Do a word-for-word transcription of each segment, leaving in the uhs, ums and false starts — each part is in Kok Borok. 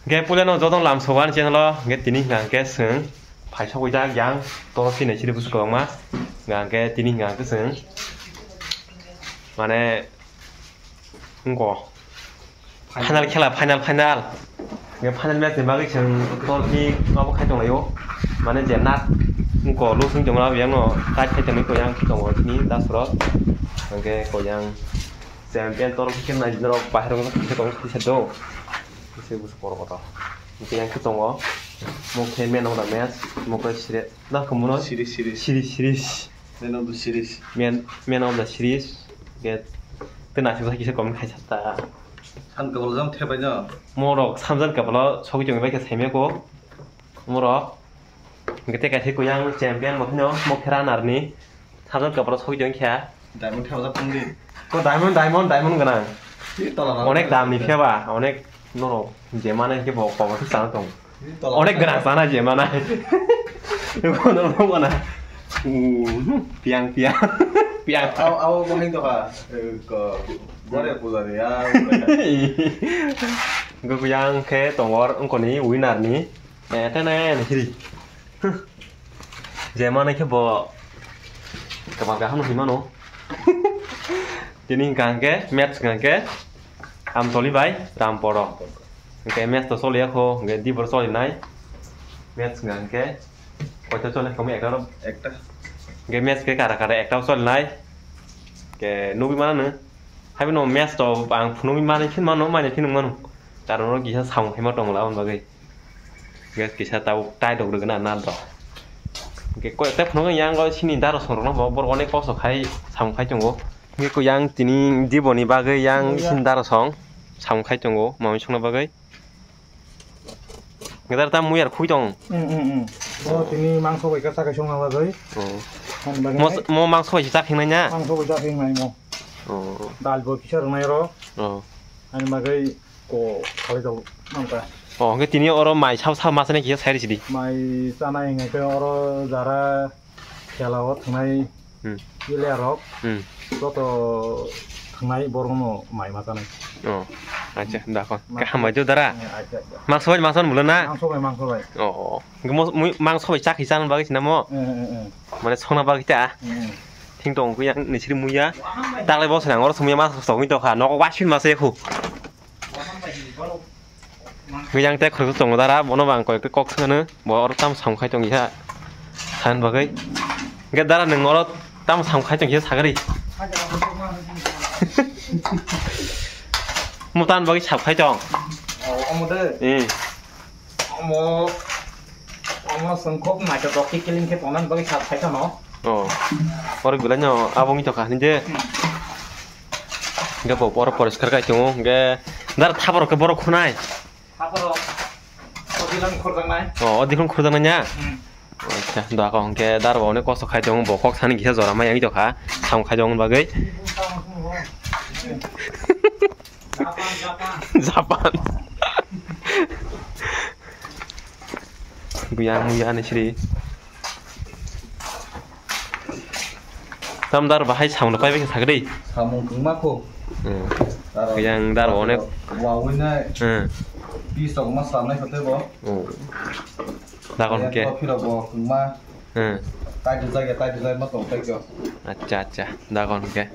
Hingke puilano jotono lam sogo ani channel o, hingke tini hingka hingke chwng phai sogwi jak yang toro tini siri busu kwbangma. Hingka hingke tini hingka hingke chwng mane wngko final khela, final, final. Hingke final match ni bagwi chwng toro tini abo khai tonglaio. Mane je nat wngko losing tongma yang no tai khai tongwi ko yang tongo tini dasuro. Hingke ko yang champion toro khe nai norok bahai rok kisa tong kisa do. Kisa busu kotor kotor. Hingke yang khe tongo. Mo khe man of the match, mo khe sire. Da kumuno? Series, series. Series, series. Man of the series. Man, man of the series. Get. Te na sibsa kisa comment khai sata. San kabalo jam thepai no. Morok samjan kabalo sogwi chongwi bai khe saimya ko. Morok. Hingke te kaisa kuyang champion bo phino mo khe runner ni. Sajak kapra soi tong kha. Diamond khe ojak tong di. Ko diamond, diamond, diamond gwnang. Onek dam ni phiya ba, onek norok je mane khe bo kobo khe chana tong. Onek gwnang chana je mane. Ko no bo na. Piang, piang. Piang. Aw, aw, bo hing to ha. Ko gore puja de ya. Go kuyang khe tongor ongkoni winner ni. Eh, tene, hiri. Je mane khe bo kwbang kaham hinmano. Tini hingka hingke, match hingka hingke, Amtoli bai Ramporo. Hingke match to choliya kho, hingke dibor cholinai. Match hingka hingke, koito chole kami ekta ro. Ekta. Hingke match ke kara kara ekta cholinai. Ke nugwi mano. Haibino match to ang phunugwi mani phin mano, mani phin mano. Karon ro kisa samung khaima tongla aboni bagwi. Guys, kisa tabuk tai dok rwgwna nal rok. Hingke koi ekta phunukgo yang o sini daro song rokno bo borok onek kosto khai samung khai tongo. Hingke ko yang tini diboni bagwi yang sini daro song samung khai tongo mamui songna bagwi. Hingke daro tam mui ar khui tong. Mm, mm, mm. O tini mangso bai kha sakai songna bagwi. Oh. Ani bagwi mo, nai. Mo mangso bai chak hingnai na? Mangso bai chak hingnai mo. Oh. Dal bo kisa rwnai ro. Oh. Ani bagwi ko khalai jago mangka. Oh, hingke tini oro mai sab sab ma chana kisa sai risi di. Mai chana hingke oro jara khela o thangnai Hmm. player rok Hmm. joto thangnai borok no mai ma chanai. Oh, acha, dakho. Ma- Kaham bai jo dara. Eh, acha, acha. Mangso bai mangso mulo na? Mangso bai, mangso bai. Oh, hingke mo, mui, mangso bai chakhi chana bagwi sinamo? Eh, eh, eh. Mane songna bagwi ta? Eh, eh. Thing tong kuya, nisiri muya. Taklai bo senang oro sumya ma sogwi tokha. Nogo wasin ma se khu. Yang te khoroksa tongo dara, bono bang koi kok sano, bo oro tam sam khai tong ya. San bagwi. Ge dara nang oro tam sam khai tong ya sagri. Mutan bagwi sab khai tong. Oh, omo de. Eh. Omo, omo sengkok naithotok khe kiling khe tongna bagwi sab khai tongno. Oh. Oro belai no abo wngwi tongkha hinje. Hingke bo oro poriskar khai tongo, hingke dar thaborok khe borok khunai. Thaborok, o dikhon khurjaknai. Oh, o dikhon khurjaknai ya? Hmm. Acha, da ko hingke dar bo onek kosto khai tongo, bo kok sani kisa jora ma yang tongkha, sam khai tongma bagwi. Japan, Japan. Japan. Buyang, buyang ni sri. Tamdar bahai samung pai bai sagri. Samung kungma ko. Hmm. Daro. Yang daro onek. Wa wina. Hmm. Bis rok ma samnai kote bo. Hmm. Dakon ke. Kopi rok bo kungma. Hmm. Tai dujai ya, tai dujai ma tong tai ko. Acha, acha. Dakon ke.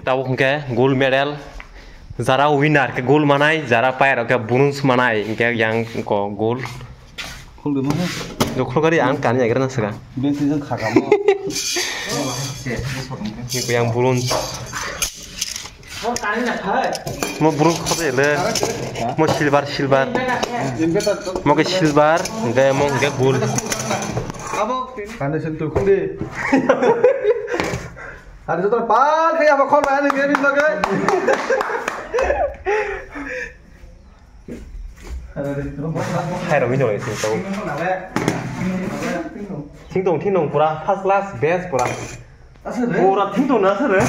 Tabuk hingke gold medal, jara winner ke gold manai, jara payer ke bronze manai, hingke yang ko gold. Khuldi mane? Khulkari ang kani agra na sega. Besi jeng khakamo. Hingke yang bronze. Mo bronze khote le. Mo silver, silver. Mo ke silver, hingke mo hingke gold. Kande sen tu khuldi. Hari joto pal kaya apa khol bayar ni game lagi. Hai rok ini sing tong. Sing tong, sing tong pura first class best pura. Pura sing tong na sir.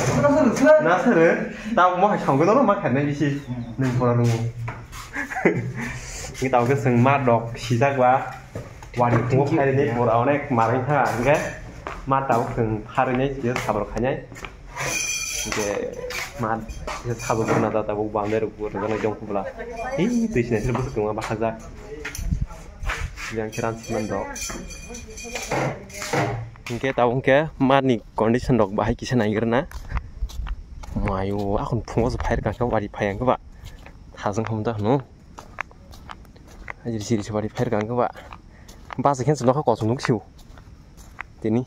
Na sir. Tao mo hai song ko ma khan nai bisi. Nung pura nung. Ni tao ke sing ma dok sijak ba. Wani khungo phairwi ni pura onek marwng tha hwnkhe ma tabuk chwng pharwi nai siyok sabor khainai. Hwnkhe Ma, kisa sabo gurna da tabuk bandai rok gurna jong kubla. Hi, twi sinai sini busuk tongma bahajak. Yang kiran siman dok. Hingke tabuk hingke mar ni condition rok bahai kisa naigrana. Mayo, akon phungo se fire kangka wari phai ang ba. Thajang hamda hwno. Ajir siri se wari phai kangka ba. Basa khensa nokha kosong nuk siu. Tini.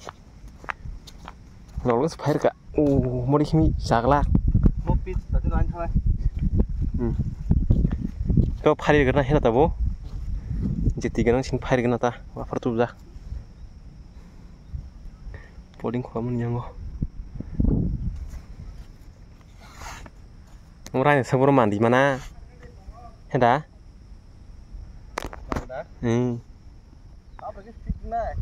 Noklo se phai ka. O, mori khimi chagla. Mo pit, tadi lain thalai. Hmm. To phari gana hena tabo. Jeti gana sing phari gana ta. Wafar tu ja. Poding khwa mun yango. Ora ni sabur mandi mana. Heda. Manda? Hmm. Apa sih fitnah?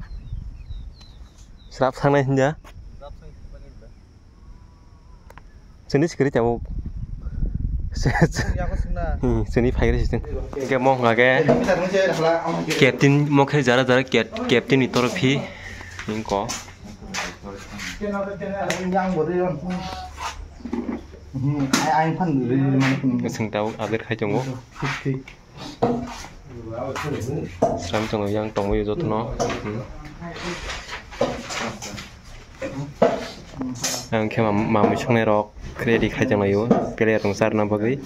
Serap sangnai hinja. Serap sangnai hinja. Sini sikiri tabuk. Sini phai gari sini. Ke mo hwnga ke. Captain mo khe jara jara cap-, captain ni trophy. Ningko. Sing tabuk ader khai tongo. Sram tongo yang tongwi jotono. Hmm. Ang khe mam-, mamwi songnai rok ready khai tonglaio, player rok charna bagwi.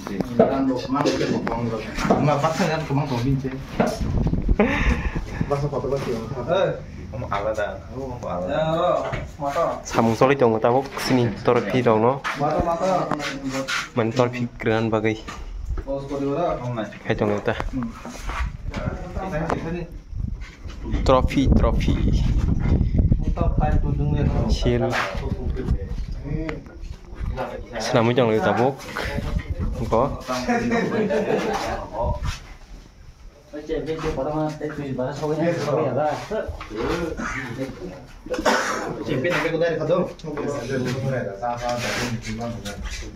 Samung choli tongo tabuk sini trophy rokno. Mani trophy kwrwna bagwi. Khai tongo ta. Trophy, trophy. Sil. Swnamwi tonglaio tabuk. Bo.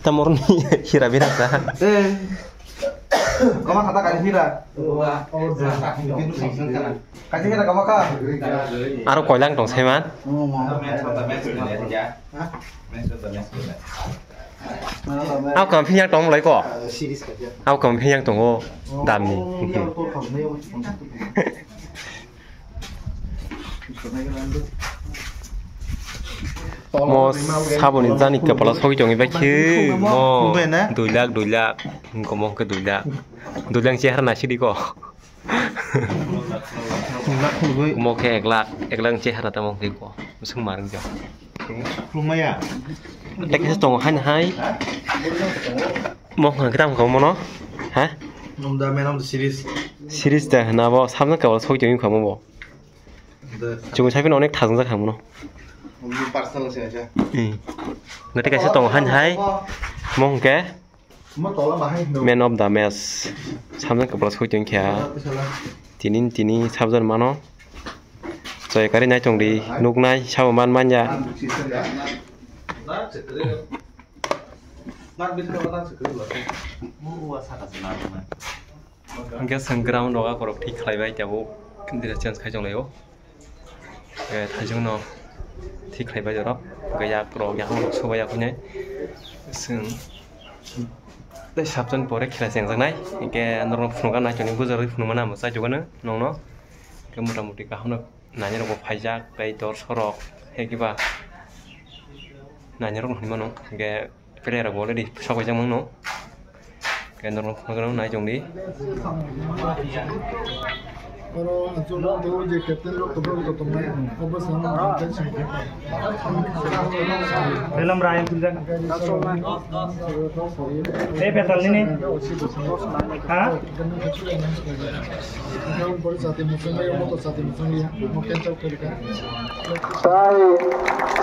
Tamorni hira bina sa. Eh. Kama kata kali hira. Kali hira kama ka. Aro koilang tong saiman. Au kam phinyang tong lai ko. Au kam phinyang tongo damni. Mo saboni jani kepala sogwi tongwi bai khe mo dui lakh, dui lakh, wngkha mo khe dui lakh, dui lakh chehara naisidi ko. Mo khe ek lakh, ek lakh chehara tamo khe ko, swng ma rwngkha. Tek khe tongo haino hai. Mo hwnka khe tamo kha mono? Ha? Num da man of the series. Series da hwna bo, sabjak kabo sogwi tongwi kha mo bo. Chwng sai phano onek thajak jak kha mono. Personal se acha. Hmm. Nate kaisa tongo haino hai. Mo hwnke? Man of the match. Sabjak kabo sogwi tongwi kha. Tini, tini sabjak mano. Joy kari nai tong di, nuknai, sabo man manya. Hingke chwng ground rok akorok thik khlai bai tabuk, dress change khai tong lai o. Eh, thaichung no thik khlai bai jorok, hingke yak rok, yakung rok subai ya hwnwi. Chwng tei sabjani pore khela chengjaknai, hingke norok phunukha nai tongni bujarwi phunukmano, mwchai jokgano nongno. Hingke mota moti kaham no. Nani rok bo phaijak tei dorso rok hai kiba nani rok no hinmano hingke player rok bo already sok paijak mano hingke norok phunukgwno nai tongdi. Oro ang chukno tei o je captain rok kwbangma tongnai, obo se ang captain song khe. Belum Ryan Tuljan. Eh, betal nini. Ha? Tai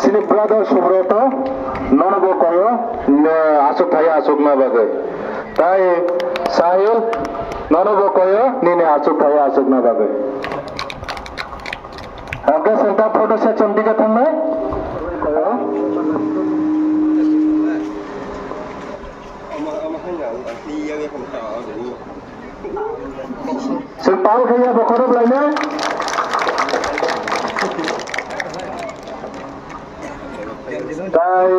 sini brother Subroto, nono bo koyo, ne asuk thaya asuk na bagwi. Tai Sahil, nono bo koyo, nini asuk thaya asuk na bagwi. Hingke sengta photo section dige thangnai. Chwng pal khe ya bokhorok lainai. Tai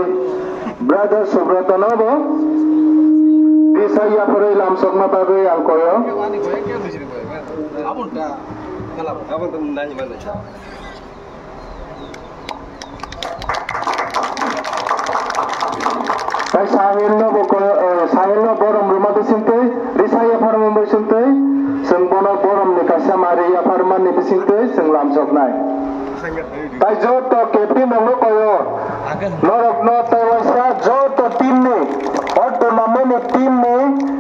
Brother Subrata no bo risa yapharwi lamsokna bagwi ang koyo. Tai Sahil no bo koyo, eh, Sahil no borom rwma bisingtwi, risa yapharma bisingtwi, chwng bono borom ni kaisa mari yapharma ni bisingtwi chwng lamsoknai. Tai joto captain rokno koyo, norokno tai waisa joto team ni, o tournament ni team ni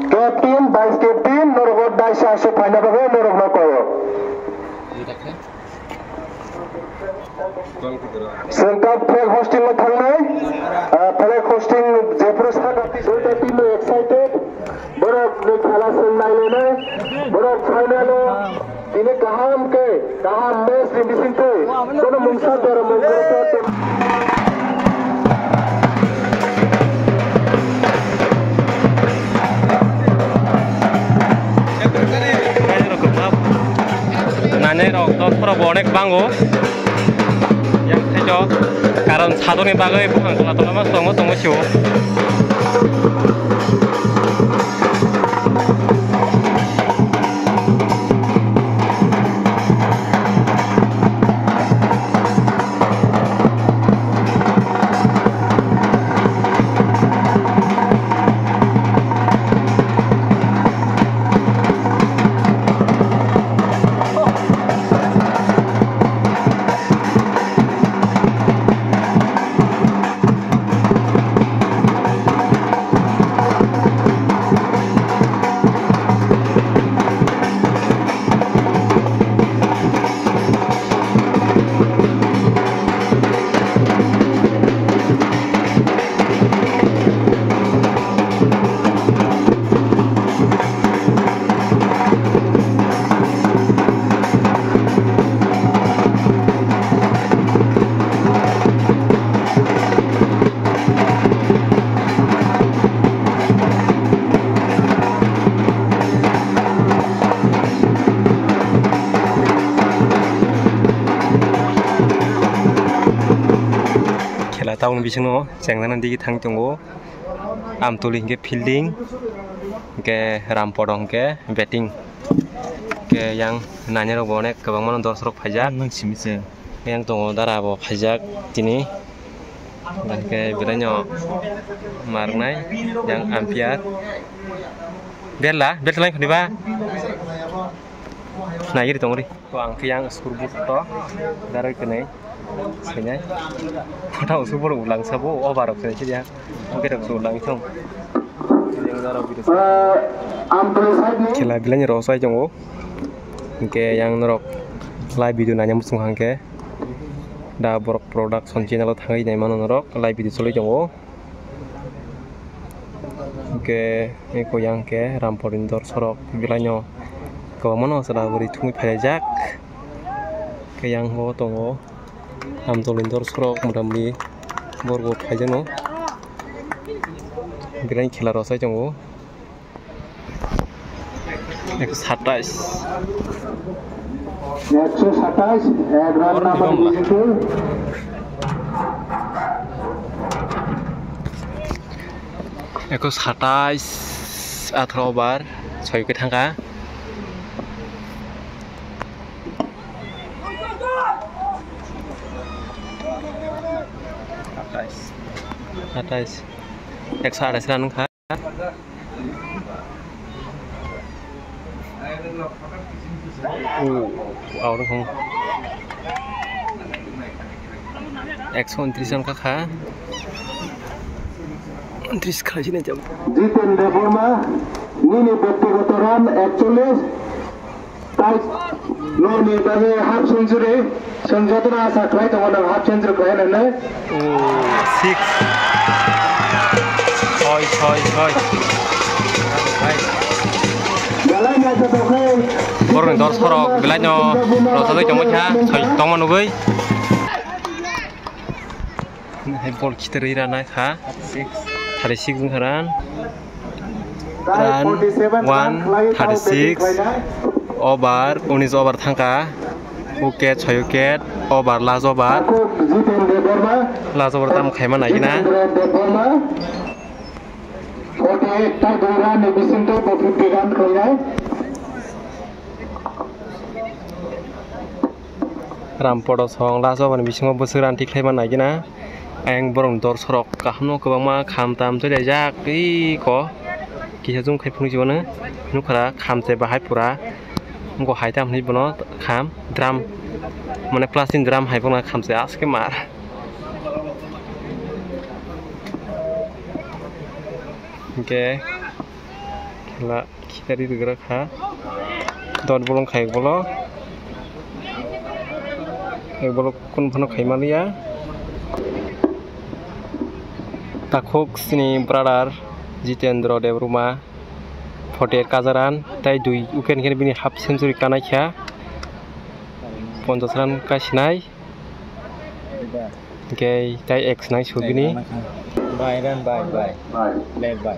captain, vice captain, norok o daisa aswk phaina bagwi norokno koyo. Chwng ta flag hosting o thangnai, ah, flag hosting jephuru saka joto team excited. Borok ni khela chwng nailainai, borok final o tini kaham khe kaham match ni bisingtwi bono mungsa doro mungsa. Nani rok to thoro bo onek bango. Yang thaijo karon sadoni bagwi buphang tola tola ma tongo tongo sio. Khela tabukni bisingo chengnani digi thang tongo. Amtuli hinkhe fielding, hinkhe Rampodo hinkhe batting. Hinkhe yang nainai rok bo onek kwbangma no dorsok rok phaijak. Nang simi se. Yang tongo dara bo phaijak tini. Hinkhe belai no marnai yang umpire. Bella, bella lai khoni ba. Nai ri tong ri. To ang khe yang scoreboard to daroi kwnwi sinai. Phota usuk borok ulang sabo over rok kwnwi siya. Oke rok ulang thung. Khela belai ni rosai tongo. Hinkhe yang norok live video naina muchung hangkhe da borok production channel o thangwi naimano norok live video choli tongo. Hinkhe eko yang khe Rampodo ni dorsok rok belai no kwbangma no chwla bwrwi thumwi phaijak. Hinkhe yang o tongo Amtoli ni dorsok rok motamoti borok bo phaijakno belai khela rosai tongo. Ekso satais. Ekso satais, ek run namani bisingtwi. Ekso satais, atharo over, soi khe thangkha. Satais. Satais. Ekso satais run wngkha. Ekso untris wngkha kha. Untris khlai sini jab. Jiten Debbarma, nini byaktigoto run ekchollis. Tai nokni bagwi half century. Chwng jotono asa khlai tongo nwng half century khlai nai. Oh, six. Soi, soi, soi. Belai naithotok khe. Borokni dorsok rok belai no rosagwi tongma kha, soi tongma nugwi. Hai bol khitarwi rana kha. Thirty six wngkha run. Run one thirty six. Over unis over thangkha. Wicket, soi wicket, over, last over. Last over tam khaima nai gina. Ram Poto song last over ni bisingo bwswk run thik khlaima nai gina. Ayang borok ni dorsorok kaham no kwbangma kham tam chwlaijak iko kisa jung khai phunuk jibano nukhara kham se bahai pura wngkha hai tam hinwi bono kham drum mane plastic ni drum hai bono kham se aske mar hinkhe khela. Khitari rwgra kha. Dot bolong khai bolo. Ek bolo kun phano khai maliya. Takhuk sini brother Jitendra Debbarma, forty eight kajaran, tai dui wicket khe bini half century kanai kha. Ponchash run kasinai. Hinkhe tai X nai subini. Bai, run bai, bai. Bai. Leg bai.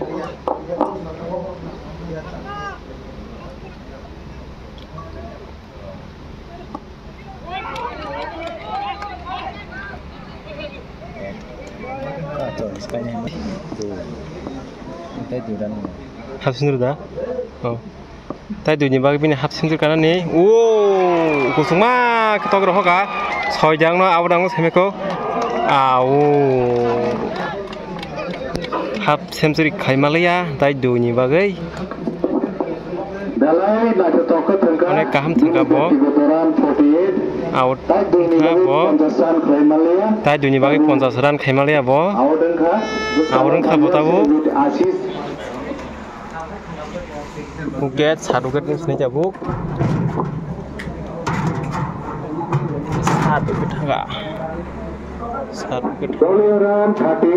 Half century da? Oh. Tai duini bagwi bini half century kanani. O, kusungma khe tok rohoka. Soi dangno abo dangno semeko. A, o. Half century khai maliya tai duini bagwi. Onek kaham thangka bo. Out thangka bo. Tai duini bagwi ponchash run khai maliya bo. Out wngkha bo tabuk. Wicket, sat wicket ni sini tabuk. Sat wicket thangka. Sat wicket. Run thirty,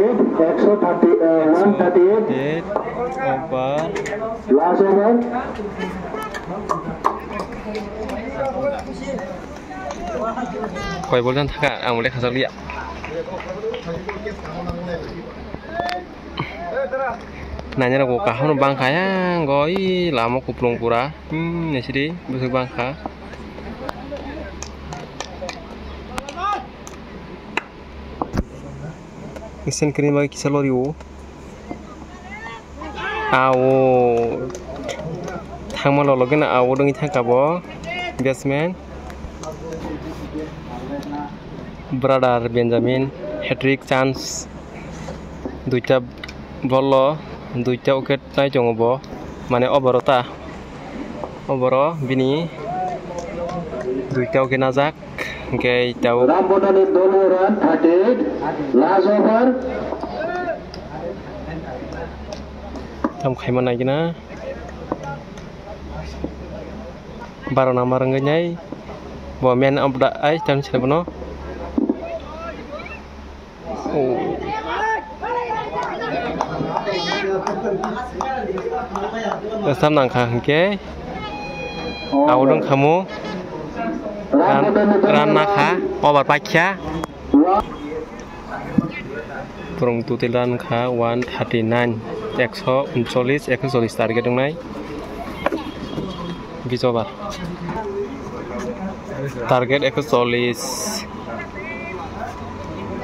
ekso thirty, eh, run thirty. Over. Last over. Koi bol jan thangka, ang lekha jak liya. Nainai rok bo kaham no bangkha yang goi lama kuplung pura. Hmm, nesiri bwswk bangkha. Isen kiri bai kisa lori o. Awo thangma lologena awo dongwi thangkha bo batsman. Brother Benjamin hat-trick chance, duita ball o duita wicket nai tongo bo, mane over o ta, over o bini duita wicket najak, hinkhe tao Rambonani dolo run thirty-eight, last over. Tam khaima nai gina. Baro number wngwi nai. Bo man of the eye tam se bono. Oh. Sam nang kha hinkhe. Out wng khamu. Run, run na kha. Over paikha. Borok total run kha one thirty nine, ekso uncholish, ekso chollish target wngnai. Bis over. Target ekso chollish.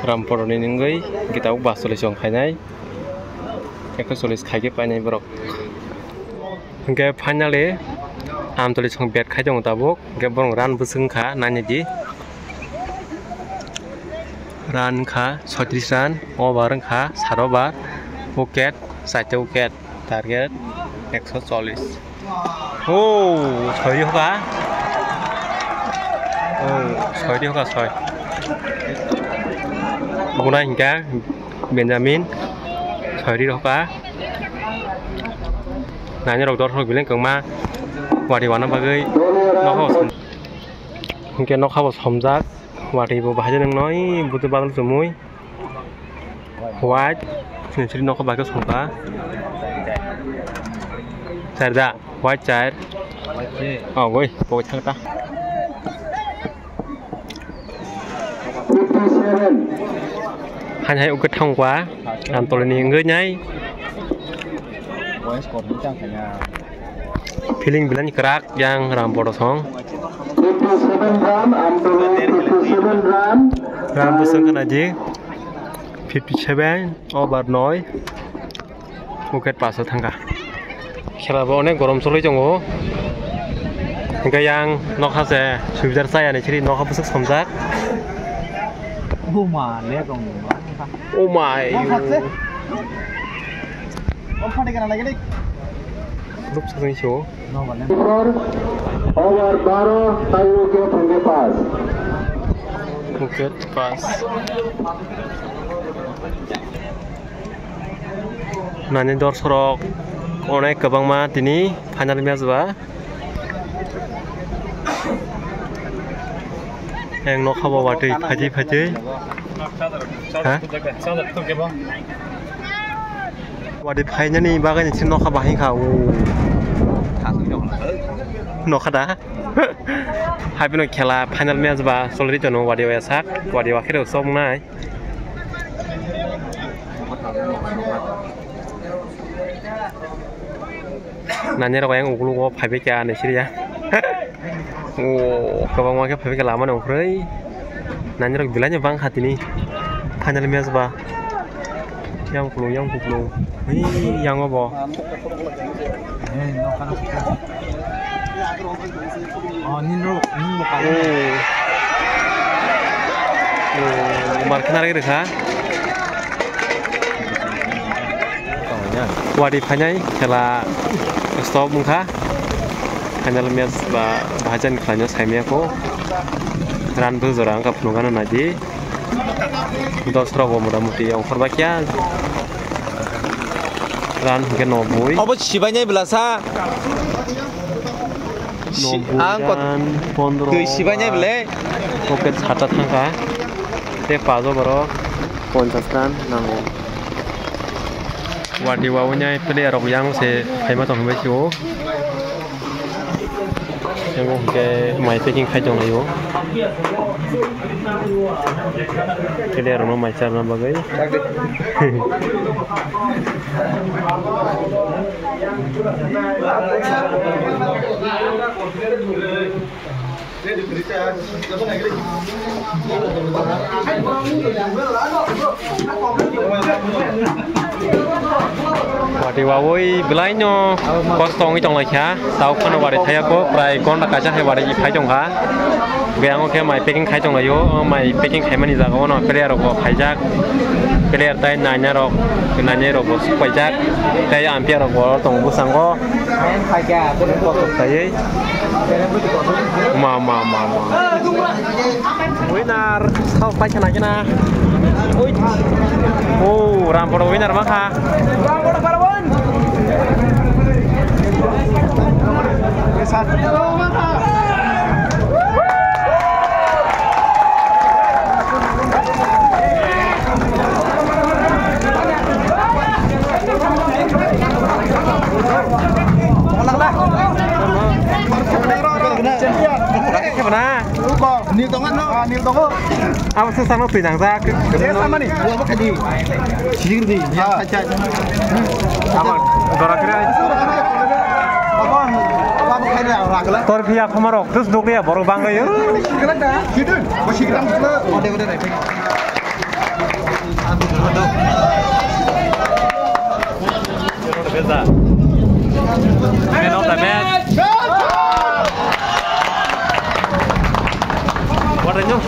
Rampor ni nungwi gita o bas chollish wng khainai. Ekso chollish khaikhe painai borok. Hinkhe finally Amtoli song bat khai tongo tabuk. Hinkhe borok run bwswk wngkha nainai di. Run wngkha soitris run, over wngkha sat over, wicket, charta wicket, target ekso chollish. Oh, soi di hoka. Oh, soi di hoka, soi. Buna hinkhe Benjamin, soi di hoka. Nani rok dor rok bileng kwngma wari wana bagwi nokha bo som-, hinkhe nokha bo somjak, wari bo bahai nwngnoi butu bagwi chumui white, sini sini nokha bagwi somkha charda white char. Oh, goi pokoi thangta. Fifty seven. Hai hai, uke thangkwa. Amtolini wngwi nai. Feeling belai kwrak yang Ram Bodo song. Seven run, Amtolo fifty-seven run. Run bwswk khna di fifty-seven, over noi. Wicket pass o thangkha. Khela bo onek gorom choli tongo. Hwnkhe yang nokha se subidar chaya ni siri nokha bwswk somjak. Buma le rong. Oh my. Luk sa jeng sio. Over baro, tayo ke phunge pass. Wicket pass. Nani dorsorok onek kwbangma tini final match ba. Ang nokha bo watwi phaitwi phaitwi. Ha? Watwi phainani bagwi nisi nokha bahai kha. O. Nokha da? Haibino khela final match ba cholri tono watwi waya sak. Watwi wakhe rw sok nai. Nani rok yang ukulugo phaibai kha ani siriya. O kwbangma khe phaibai kha lama ni ungkhroi. Nani rok belai no bang kha tini final match ba. Yang ukulung yang ukulung. Hei yang obo. Oh, nini rok, nini rok. Oh. Oh, mar khna rek rek ha. Watwi phainai khela stop wngkha. Final match ba bahajan khlaino saimaya kho. Run bo jora wngkha phunukgano naidi. Dos rok bo mota moti ongkhor bakya. Run hwnkhe noboi. Obo sibainai bwlasa. Noboi ang kot-, run, pondro twi sibainai bwle. Wicket sata thangkha. Tei pajo borok ponchas run nango. Watwi wawi nai player rok yang se phaima tong hinwi sio. Yang hwnkhe mai packing khai tong laio. Player rokno mai charna bagwi. Watwi wawi bwlaino kosto wngwi tonglaikha, tau phano watwi thayakho, prai gonta kaisa hai watwi phai tongkha. Hwnkhe ang o khe mai packing khai tonglaio, o mai packing khaimani jaga o no player rok bo phaijak, player tai naina rok, nainai rok bo suk paijak, tei umpire rok bo tongo bwskango. Khaiwi. Ma, ma, ma, ma. Winner, sao paisa na kina. Ui. Oh, Ramporo winner ma kha. Nil tongo, no? Ah, nil tongo. Abo se sano twi nangjak. Samani. Sijir di. Abo dora kre. Tor phiya phamarok, tus dukliya borok banglayo. Man of the match. What a new.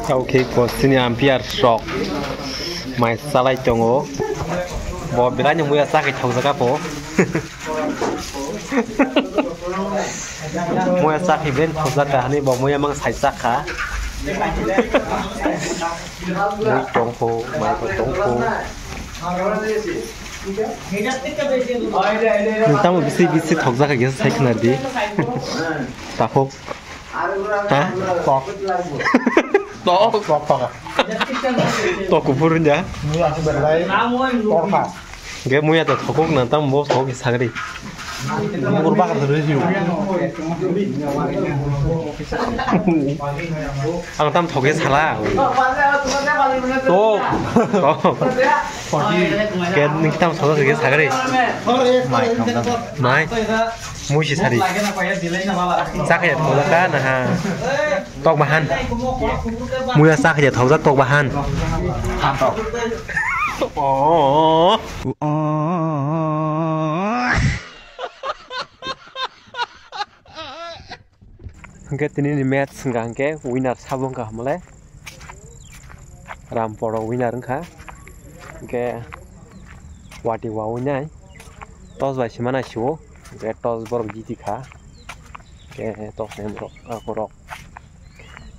Kau khe kosini umpire rok mai salai tongo. Bo belai ni muya chakhe thokjaka po. Muya chakhe ben thokjaka hani bo muya mang sai chakha. Mui tongkho, mai bo tongkho. Tamo bisi bisi thokjaka gesa sai khna di. Takhuk. Ha? Tok. Tok. Tok. Tok kuphur ya. Ini aku berlai. Torka. Ge muya to thokuk na tam bo thok sagri. Bur bakar review. Ang tam thoge sala. Tok. Tok. Ge ni tam thok ge sagri. Mai kam tam. Mai. Musi sari. Chakhe thok ka na ha. Tok bahan. Muya chakhe thokjak tok bahan. Oh. Hingke tini ni match hingka hingke winner sabo hingka hamle. Ramporo winner wngkha. Hingke wati wa winai. Tos bai simana siwo. Hingke tos borok jiti kha. Hingke tos ni borok akorok.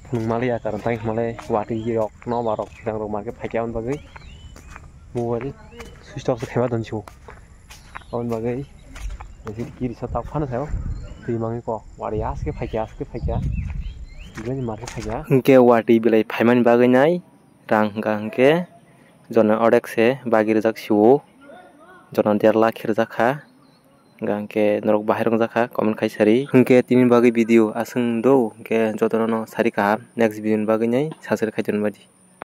Phunuk mali ya karon tang hingmale wati rok no barok rang rok marke phaikya on bagwi. Mobile switch off khe ma don siwo. Aboni bagwi kiri sa tak phano sayo. Twi mangwi kok wari aske phaikya, aske phaikya. Bini marke phaikya. Hingke wati belai phaimani bagwi nai rang hingka hingke jona odek se bagi rijak siwo. Jona der lakh khe rijak kha. Hingka hingke norok bahai rok jakha comment khai sari. Hingke tini bagwi video aswng do hingke jotono no sari kaham next video ni bagwi nai sasari khai tonbadi.